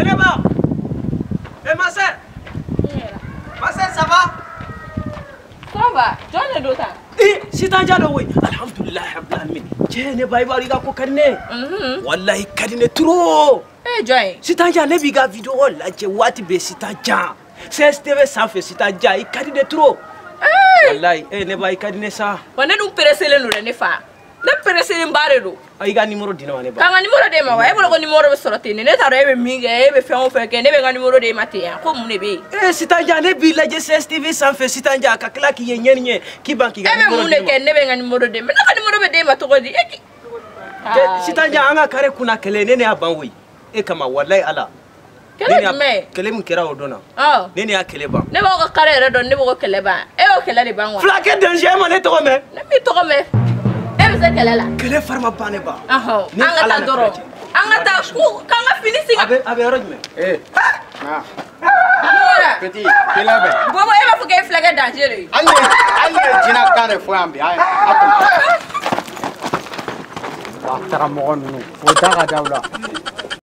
Ne ba. Eh ma sœur. Ma sœur, ça va? Ça va. Jɔn de don tan? Eh, Sitan Jalo oui. Alhamdulillah rabbil alamin. Cɛ ne ba i b'a dɔn i ka ko ka di ne ye. Wallahi ka di ne trop. E jɔn ye? Sitan Jan ne b'i ka vidéo lajɛ waati bɛɛ Sitan Jan. CSTV sanfɛ Sitan Jan i ka di ne trop. Wallahi eh ne ba i ka di ne sa. Wa ne dun pressé-len don dɛ ne fa. Ne pressé-len ba de don. I ka numéro di ne ma ne ba. K'an ka numéro d'e ma wa? E bolo ko numéro bɛ sɔrɔ ten de. Ne t'a dɔn e bɛ min kɛ, e bɛ fɛn o fɛn kɛ, ne bɛ n ka numéro d'e ma ten yan. Ko mun de bɛ yen? Eh Sitan Jan ne b'i lajɛ CSTV sanfɛ Sitan Jan ka tila k'i ye ɲɛ ni ɲɛ k'i ban k'i ka E bɛ numéro mun di de ne ma. kɛ ne bɛ n ka numéro d'e ma? Ne ka numéro bɛ d'e ma cogo di? E k'i. Sitan Jan an ka carré kunna kɛlɛ ne y'a ban koyi. E kama wallahi ala. Kɛlɛ jumɛn? Kɛlɛ min kɛra o don na. Ɔ. Ne y'a kɛlɛ ban. Ne b'aw ka carré yɛrɛ dɔn, ne b'o ka kɛlɛ ban. E y'o kɛlɛ de ban wa? Fulakɛ danger e ma ne tɔgɔ mɛn. Ne m'i tɔgɔ mɛn. E bɛ se kɛlɛ la. Kɛlɛ fari ma ban ne ba. Ɔhɔn. Ni An ka Ala taa na dɔrɔn. kɛlɛ cɛ. An ka taa ko k'an ka fini siga. A bɛ yɔrɔ jumɛn? Eh. Mun Petit, k'i labɛn. Bobo e b'a fɔ k'e fulakɛ danger de ye. Hali ne ye jinɛ kan de fɔ yan bi. A tun. Wa tagamɔgɔ ninnu o da ka da u la.